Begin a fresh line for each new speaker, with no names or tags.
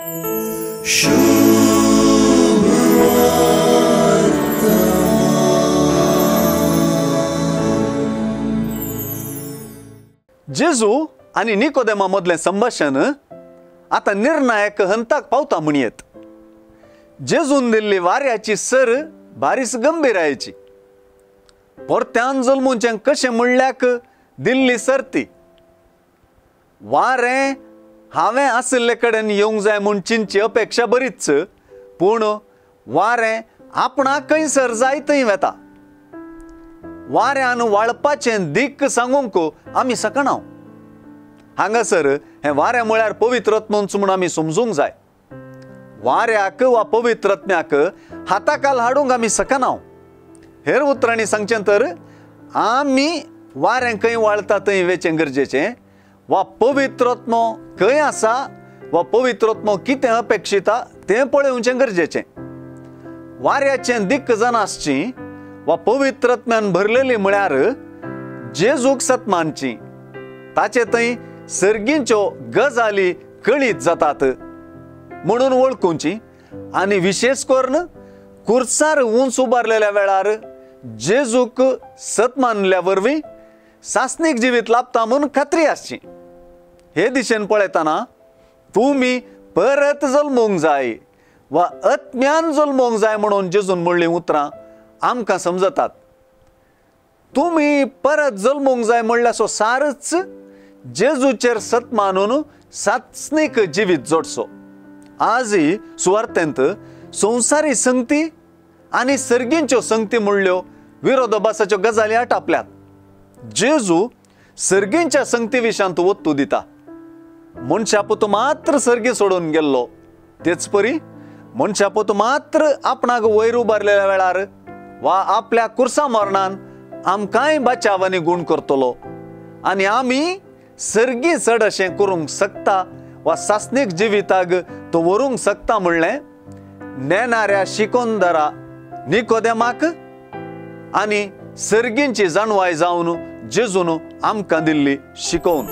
जेजू आनी निकोदेमा मदलें संभाशण आतां निर्णायक हंताक पावता म्हणयेत। जेजून दिल्ली वाऱ्याची सर बारीस गंभीरायेची। परत्यान जल्मुचें कशें म्हणल्याक दिल्ली सर्ती। वारें हांवें आशिल्ले कडेन येवंक जाय म्हूण चिंतची अपेक्षा बरीच, पूण वारें आपणाक खंयसर जाय थंय वेता। वाऱ्यान वाळपाचें दिक्क सांगूंक आमी शकना। हांगासर हें वारें म्हळ्यार पवित्रत्मच म्हूण आमी समजूंक जाय। वाऱ्याक वा पवित्रत्म्याक हाताकाल हाडूंक आमी शकना। हेर उतरांनी सांगचें तर आमी वारें खंय वाळता थंय वेचें गरजेचें, वा पवित्रत्मो खंय आसा वा पवित्रत्मो कितें अपेक्षिता तें पळोवचें गरजेचें। वाऱ्याचें दिक्क जाण आसची वा पवित्रत्म्यान भरलेली म्हळ्यार जेजूक सत मानची, ताचे थंय सर्गींच्यो गजाली कळीत जातात म्हणून वळखुची आनी विशेष करून कुर्सार उंच उबारलेल्या वेळार जेजूक सत मानल्या वरवीं सासणीक जिवीत लाभता म्हूण खात्री आसची। हे दिशेन पळयतना तुमी परत जल्मूंक जाय वा आत्म्यान जल्मूंक जाय म्हणून जेजून म्हणलीं उतरां आमकां समजतात। तुमी परत जल्मूंक जाय म्हणल्यार सारच जेजूचेर सत मानून सासणीक जिवीत जोडचो। आजय सुवार्थेंत संवसारी संगती आनी सर्गींच्यो संगती म्हणल्यो विरोधाभासाच्यो गजाली आटापल्यात। जेजू सर्गींच्या संगती विशांत वत्तू दिता। मनशापूत मात्र सर्गी सोडून गेल्लो, तेच परी मनशापूत मात्र आपणाक वयर उबारलेल्या वेळार वा आपल्या कुर्सा मरणान आमकांय बचाव आनी गूण करतलो आनी आमी सर्गी चड अशें करूंक शकता वा सासणीक जिविताक तो व्हरूंक शकता म्हणलें नेणाऱ्या शिकोंदरा निकोदेमाक आनी सर्गींची जाणवाय जावन जेजून आमकां दिल्ली शिकोवन।